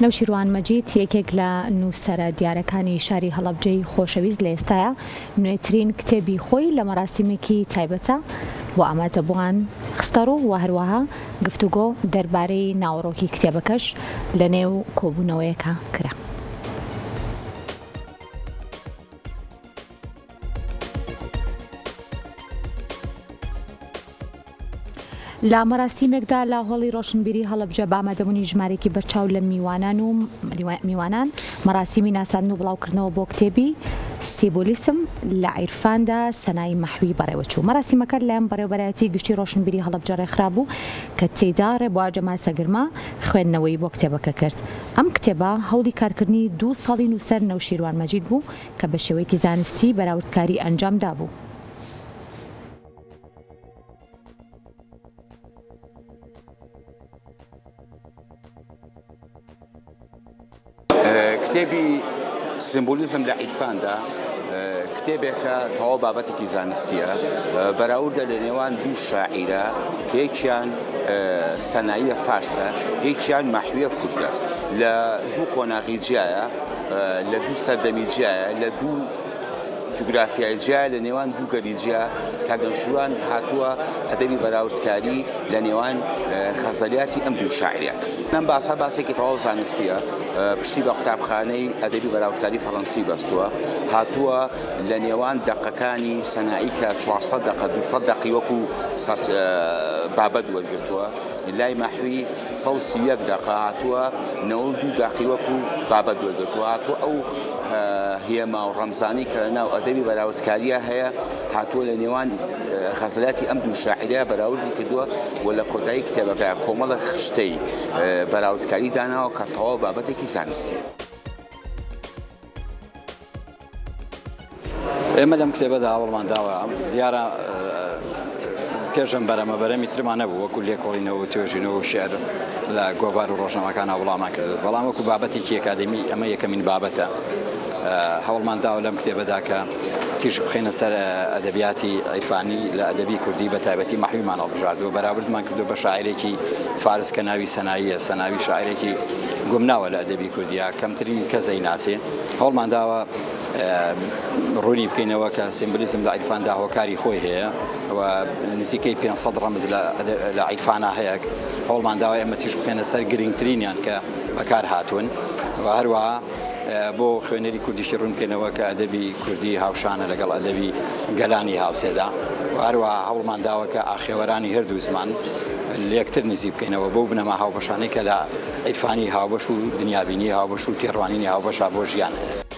نەوشیروان مەجید یەکێک لە نووسەرە دیارەکانی شاری هەڵەبجەی خۆشەویست لە ئێستایا نوێترین کتێبی خۆی لە مەراسیمێکی تایبەتە بۆ ئامادەبووان خستەڕوو و هەروەها گفتوگۆ دەربارەی ناوەڕۆکی کتێبەکەش لەنێو کۆبوونەوەیەکە کرا. لە مەراسیمێکدا لە هۆڵی ڕۆشنبیری هەڵەبجە بە ئامادەبوونی ژمارێکی بەرچاو لە میوانان و میوانان مەراسیمی ناساندن و بڵاوکردنەوە بۆ کتێبی سیبولیسم لە عیرفاندا سەنای مەحوی بەڕێوەچوو. مەراسیمەکە لەلایەن بەڕێوەبەرایەتی گشتی ڕۆشنبیری هەڵەبجە ڕێکخرابوو کە تێیدا ڕێبوار جەمال سەگرمە خوێندنەوەی بۆ کتێبەکە کرد. ئەم کتێبە هەوڵی کارکردنی دوو ساڵی نووسەر نەوشیروان مەجید بوو کە بە شێوەیەکی زانستی بەراوردکاری ئەنجام دابوو. کتێبی سیمبولیزم لە عیرفاندا کتێبێکە تەواو بابەتێکی زانستیە بەراوردە لە نێوان دوو شاعیرە کە یەکیان سەناییە فارسە یەکیان مەحویە کوردە لە دوو قۆناغی جیایە لە دوو سەردەمی جیایە لە دوو جوگرافیای جیا لە نێوان دوو گەلی جیا، کاک نەوشیروان هاتووە ئەدەبی بەراوردکاری لە نێوان غەزەلیاتی ئەم دوو شاعیرە کردووە. ئەم باسە باسێکی تەواو زانستییە، پشتی بە قوتابخانەی ئەدەبی بەراوردکاری فەڕەنسی بەستووە، هاتووە لە نێوان دەقەکانی سەنائی کە 400 دەقە 200 دەقی وەکوو بابەت وەرگرتووە، لای مەحوی 131 دەقە هاتووە 92 دەقی وەکوو بابەت وەرگرتووە، هاتووە ئەو هێما و ڕەمزانەی کە لەناو ئەدەبی بەراوردکارییا هەیە هاتووە لە نێوان غەزەلاتی ئەم دوو شاعیرە بەراوردی کردووە و لە کۆتایی کتێبەکە کۆمەڵە خشتەی بەراوردکاری داناوە کە تەواو بابەتێکی زانستیە. ئێمە لەم کتێبەدا هەوڵمان داوە دیارە پێش ئەم بەرەمە بەرەمی ترمان نەبوو وەکو لێکۆڵینەوە و توێژینەوە و شعر لە گۆڤار و ڕۆژنامەکانە وڵامان کرد بەڵام وەکو بابەتێکی ئەکادمی ئەمە یەکەمین بابەتە هەوڵمان داوە لەم کتێبەدا کە تیشک بخەینە سەر ئەدەبیاتی عیرفانی لە ئەدەبی کوردی بە تایبەتی مەحویمان هەڵبژاردووە بەراوردمان کردو بە شاعرێکی فارس کە ناوی سەناییە سەناوی شاعرێکی گومناوە لە ئەدەبی کوردیا کەمترین کەس ئەیناسێ هەوڵمان داوە ڕوونی بکەینەوە کە سیمبولیزم لە عیرفاندا هۆکاری خۆی هەیە و نزیکەی 500 ڕەمز لە عیرفانا هەیە هەوڵمان داوە ئێمە تیش بخێنە سەر گرنگترینیان کە بەکار هاتوون و هەروەها بۆ خوێنەری کوردیشی ڕوون بکەینەوە کە ئەدەبی کوردی هاوشانە لەگەڵ ئەدەبی گەلانی هاوسێدا و هەروەها هەوڵمان داوە کە ئاخێوەرانی هەردوو زمان لەیەکتر نزیک بکەینەوە بەو بنەما هاوبەشانەی کە لە عیرفانی هاوبەش و دنیابینی هاوبەش و تێڕوانینی هاوبەشا بۆ ژیان هەیە.